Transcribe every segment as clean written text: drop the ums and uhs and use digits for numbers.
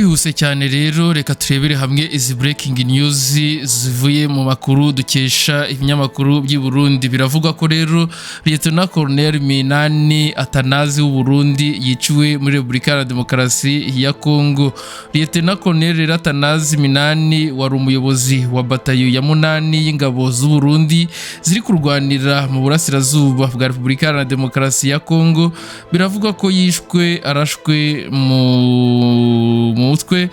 Twihuse cyane rero, reka turebere hamwe izi breaking news zivuye mu makuru dukesha ibinyamakuru by'i Burundi. Biravugwa ko rero Lieutenant Colonel Minani Atanazi w'u Burundi yiciwe muri Repubulika ya Demokarasi ya Kongo. Lieutenant Colonel rero Atanazi Minani wari umuyobozi wa batayo ya 8 y'ingabo z'u Burundi ziri kurwanira mu burasirazuba bwa Repubulika ya Demokarasi ya Kongo. Biravugwa ko yishwe arashwe mu mutwe,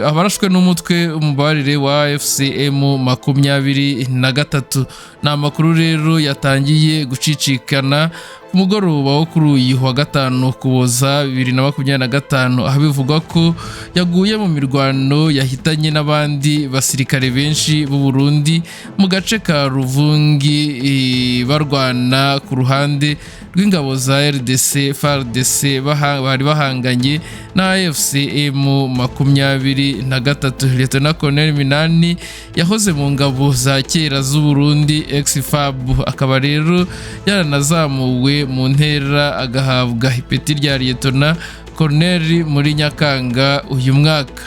abarashwe n'umutwe umubarire wa FCM 23. Ni amakuru rero yatangiye gucicikana ku mugoroba wo kuri uyu wa 5 Kuboza 2025, aho bivugwa ko yaguye mu mirwano yahitanye n'abandi basirikare benshi b'u Burundi mu gace ka Ruvungi, barwana ku ruhande rw'ingabo za RDC FARDC bari bahanganye na AFC M23. Lieutenant Colonel Minani yahoze mu ngabo za kera z'u Burundi ex-FAB, akaba rero yaranazamuwe mu ntera agahabwa ipeti rya Lieutenant Colonel muri Nyakanga uyu mwaka.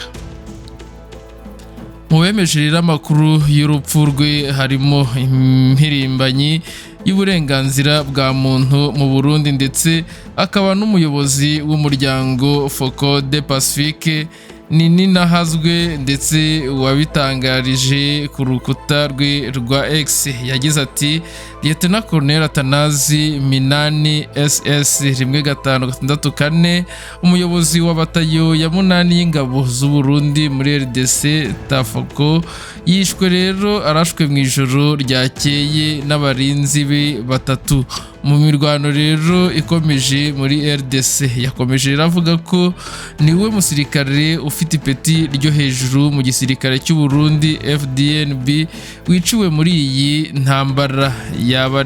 Mu bemeje rero amakuru y'urupfu rwe harimo impirimbanyi y'uburenganzira bwa muntu mu Burundi, ndetse akaba n'umuyobozi w'umuryango Focode Pacifique Nininahazwe, ndetse wabitangarije ku rukuta rwe rwa X. Yagize ati: "Lieutenant Colonel Atanazi Minani SS 1564, umuyobozi wa batayo ya 8 y'ingabo z'u Burundi muri RDC Tafako, yishwe rero arashwe mu ijoro ryakeye n'abarinzi be batatu mu mirwano rero ikomeje muri RDC." Yakomeje rero avuga ko niwe musirikare ufite ipeti ryo hejuru mu gisirikare cy'u Burundi FDNB wiciwe muri iyi ntambara. Yaba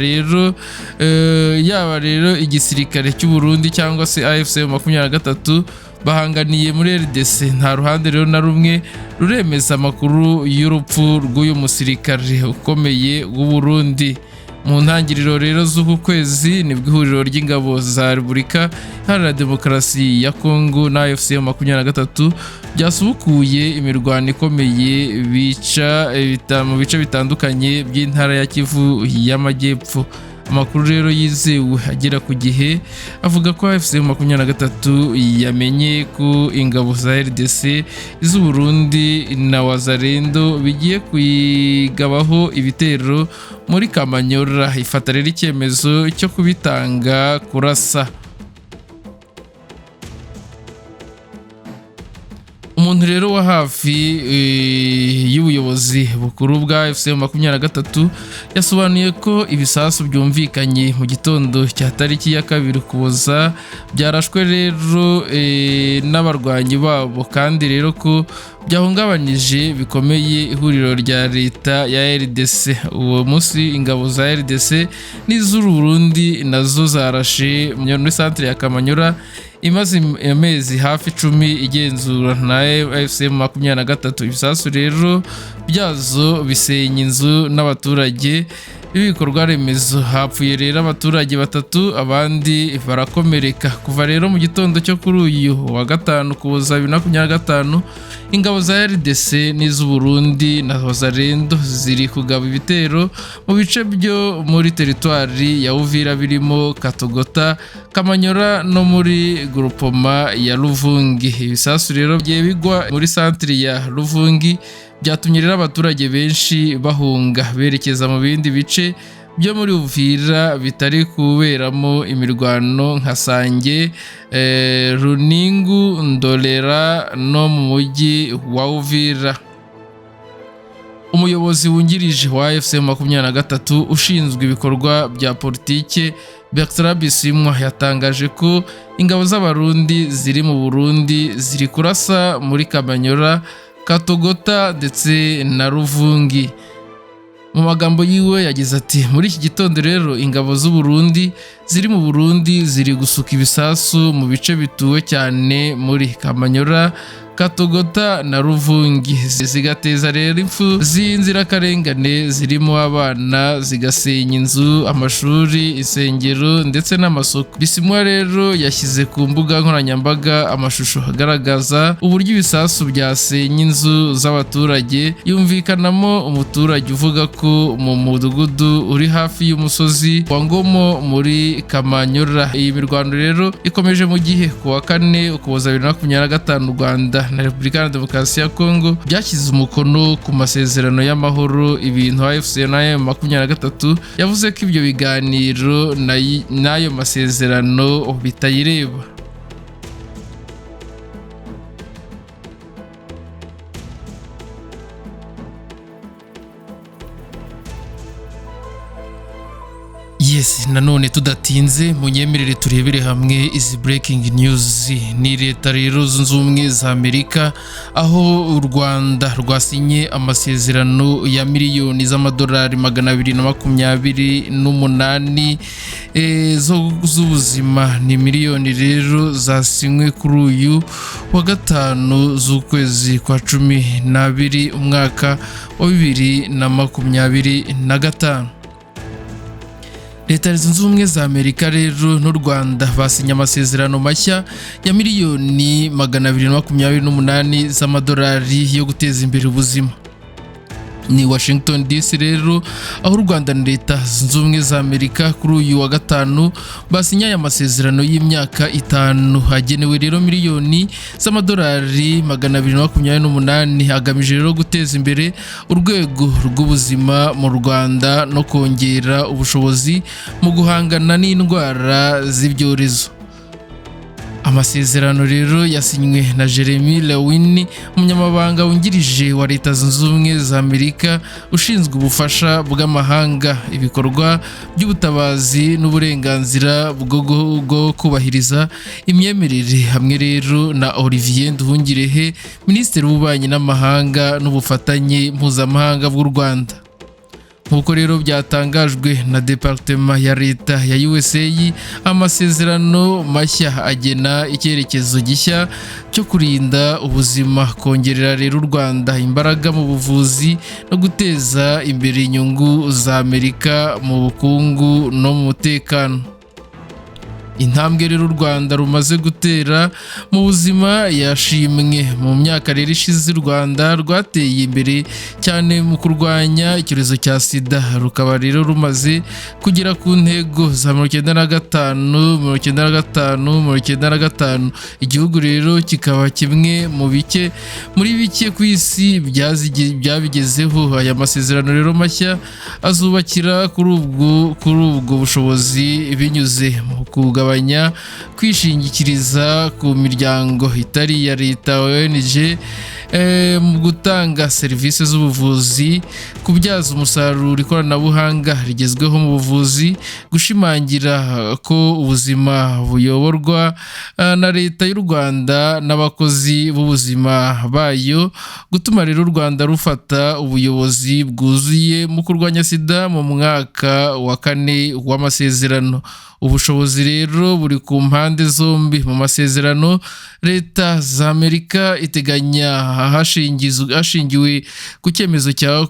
rero igisirikare cy'u Burundi cyangwa se AFC 23 bahanganiye muri RDC, nta ruhande rero na rumwe ruremeza amakuru y'urupfu rw'uyu musirikare ukomeye w'u Burundi. Mu ntangiriro rero z'uku kwezi nibwo ihuriro ry'ingabo za Repubulika Iharanira Demokarasi ya Kongo na AFC 23 byasubukuye imirwano ikomeye bica mu bice bitandukanye by'intara ya Kivu y'Amajyepfo. Amakuru rero yizewe agera ku Gihe avuga ko AFC 23 yamenye ko ingabo za RDC, iz'u Burundi na Wazalendo bigiye kuyigabaho ibitero muri Kamanyora, ifata rero icyemezo cyo kubitanga kurasa. Umuntu rero wa hafi y'ubuyobozi bukuru bwa AFC 23 yasobanuye ko ibisasu byumvikanye mu gitondo cya tariki ya 2 Ukuboza byarashwe rero n'abarwanyi babo, kandi rero ko byahungabanyije bikomeye ihuriro rya leta ya RDC. Uwo munsi ingabo za RDC n'iz'u Burundi nazo zarashe muri centre ya Kamanyora imaze amezi hafi 10 igenzura na AFC 23. Ibisasu rero byazo bisenya inzu n'abaturage b'ibikorwa remezo. Hapfuye rero abaturage batatu, abandi barakomereka. Kuva rero mu gitondo cyo kuri uyu wa 5 Ukuboza 2025, ingabo za RDC n'iz'u Burundi na Wazalendo ziri kugaba ibitero mu bice byo muri teritwari ya Uvira birimo Katogota, Kamanyora no muri Groupement ya Luvungi. Ibisasu rero bigiye bigwa muri centre ya Luvungi byatumye rero abaturage benshi bahunga berekeza mu bindi bice byo muri Uvira bitari kuberamo imirwano nka Sange, Runingu, Ndolera no mu mujyi wa Uvira. Umuyobozi wungirije wa AFC 23 ushinzwe ibikorwa bya politike, Bertrand Bisimwa, yatangaje ko ingabo z'Abarundi ziri mu Burundi ziri kurasa muri Kamanyora, Katogota ndetse na Ruvungi. Mu magambo yiwe yagize ati: "Muri iki gitondo rero ingabo z'u Burundi ziri mu Burundi ziri gusuka ibisasu mu bice bituwe cyane muri Kamanyora, Katogota na Ruvungi, zigateza rero impfu z'inzirakarengane zirimo abana, zigasenya inzu, amashuri, insengero ndetse n'amasoko. Bisimwa rero yashyize ku mbuga nkoranyambaga amashusho agaragaza uburyo ibisasu byasenye inzu z'abaturage, yumvikanamo umuturage uvuga ko mu mudugudu uri hafi y'umusozi wa Ngomo muri Kamanyura. Iyi mirwano rero ikomeje mu gihe ku wa kane Ukuboza 2025 u Rwanda na Repubulika ya Demokarasi ya Kongo byashyize umukono ku masezerano y'amahoro, ibintu AFC na M23 yavuze ko ibyo biganiro n'ayo masezerano bitayireba. Yes, nanone tudatinze munyemerere turebere hamwe izi breaking news. Ni Leta rero Zunze Ubumwe za Amerika, aho u Rwanda rwasinye amasezerano ya miliyoni z'amadolari 228 z'ubuzima. Ni miliyoni rero zasinywe kuri uyu wa gatanu z'ukwezi kwa 12 umwaka wa 2025. Leta Zunze Ubumwe za Amerika rero n'u Rwanda basinye amasezerano mashya ya miliyoni 228 z'amadolari yo guteza imbere ubuzima. Ni Washington DC rero, aho u Rwanda na Leta Zunze Ubumwe za Amerika kuri uyu wa gatanu basinye aya masezerano y'imyaka 5, agenewe rero miliyoni z'amadolari 228, agamije rero guteza imbere urwego rw'ubuzima mu Rwanda no kongera ubushobozi mu guhangana n'indwara z'ibyorezo. Amasezerano rero yasinywe na Jeremy Lewin, umunyamabanga wungirije wa Leta Zunze Ubumwe za Amerika ushinzwe ubufasha bw'amahanga, ibikorwa by'ubutabazi n'uburenganzira bwo kubahiriza imyemerere, hamwe rero na Olivier Nduhungirehe, Minisitiri w'Ububanyi n'Amahanga n'Ubufatanye Mpuzamahanga bw'u Rwanda. Nk'uko rero byatangajwe na Departement ya Leta ya USA, amasezerano mashya agena icyerekezo gishya cyo kurinda ubuzima, kongerera rero u Rwanda imbaraga mu buvuzi no guteza imbere inyungu za Amerika mu bukungu no mu mutekano. Intambwe rero u Rwanda rumaze gutera mu buzima yashimwe. Mu myaka rero ishize u Rwanda rwateye imbere cyane mu kurwanya icyorezo cya sida, rukaba rero rumaze kugera ku ntego za 95 95 95. Igihugu rero kikaba kimwe mu bike muri bike ku isi byabigezeho. Aya masezerano rero mashya azubakira kuri ubwo bushobozi binyuze mu kugabanya kwishingikiriza ku miryango itari iya leta ONG mu gutanga serivisi z'ubuvuzi, kubyaza umusaruro ikoranabuhanga rigezweho mu buvuzi, gushimangira ko ubuzima buyoborwa na Leta y'u Rwanda n'abakozi b'ubuzima bayo, gutuma rero u Rwanda rufata ubuyobozi bwuzuye mu kurwanya sida mu mwaka wa 4 w'amasezerano. Ubushobozi rero buri ku mpande zombi mu masezerano. Leta za Amerika iteganya hashingiwe ku cyemezo cyo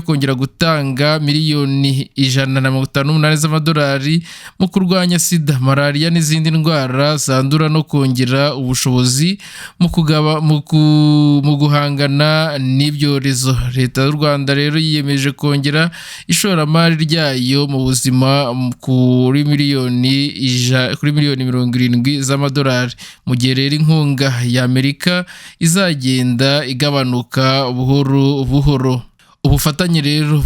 kongera gutanga miliyoni 158 z'amadolari mu kurwanya sida, malariya n'izindi ndwara zandura no kongera ubushobozi mu guhangana n'ibyorezo. Leta y'u Rwanda rero yiyemeje kongera ishoramari ryayo mu buzima kuri miliyoni 70 z'amadolari, mu gihe rero inkunga ya Amerika izagenda igabanuka buhoro buhoro. Ubufatanye rero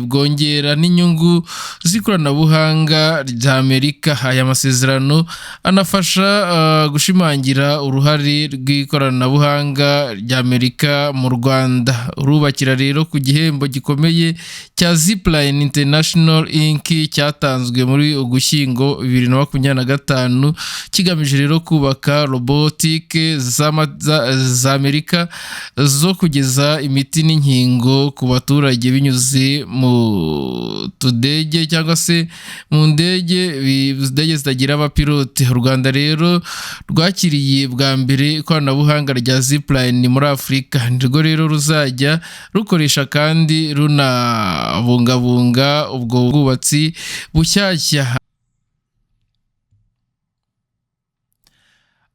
bwongera n'inyungu z'ikoranabuhanga rya Amerika. Aya masezerano anafasha gushimangira uruhare rw'ikoranabuhanga rya Amerika mu Rwanda. Urubakira rero ku gihembo gikomeye cya Zipline International Inc cyatanzwe muri Ugushyingo 2025, kigamije rero kubaka robotike za Amerika zo kugeza imiti n'inkingo ku baturage binyuze mu tudege cyangwa se mu ndege zitagira abapilote. U Rwanda rero rwakiriye bwa mbere ikoranabuhanga rya Zipline muri Afurika. Nirwo rero ruzajya rukoresha kandi runabungabunga ubwo bwubatsi bushyashya.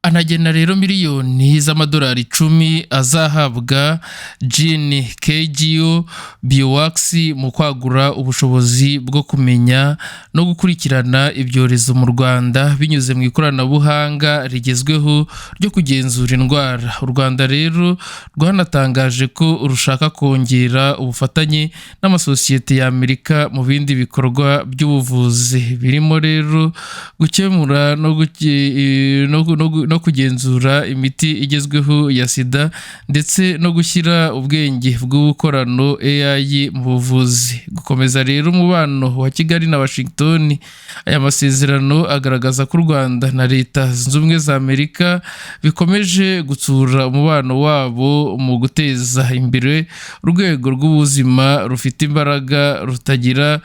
Anagena rero miliyoni z'amadolari 10 azahabwa Gene KGO Biowax mu kwagura ubushobozi bwo kumenya no gukurikirana ibyorezo mu Rwanda binyuze mu ikoranabuhanga rigezweho ryo kugenzura indwara. U Rwanda rero rwanatangaje ko rushaka kongera ubufatanye n'amasosiyete ya Amerika mu bindi bikorwa by'ubuvuzi, birimo rero gukemura no kugenzura imiti igezweho ya sida, ndetse no gushyira ubwenge bw'ubukorano AI mu buvuzi. Gukomeza rero umubano wa Kigali na Washington, aya masezerano agaragaza ko u Rwanda na Leta Zunze Ubumwe za Amerika bikomeje gutsura umubano wabo mu guteza imbere urwego rw'ubuzima rufite imbaraga, rutagira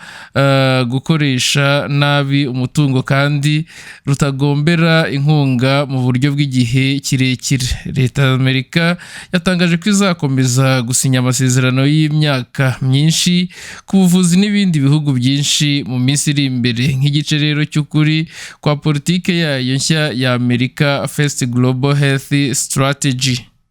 gukoresha nabi umutungo kandi rutagombera inkunga mu buryo bw'igihe kirekire. Leta ya Amerika yatangaje ko izakomeza gusinya amasezerano y'imyaka myinshi ku buvuzi n'ibindi bihugu byinshi mu minsi iri imbere, nk'igice rero cy'ukuri kwa politike yayo nshya ya Amerika First Global Health Strategy.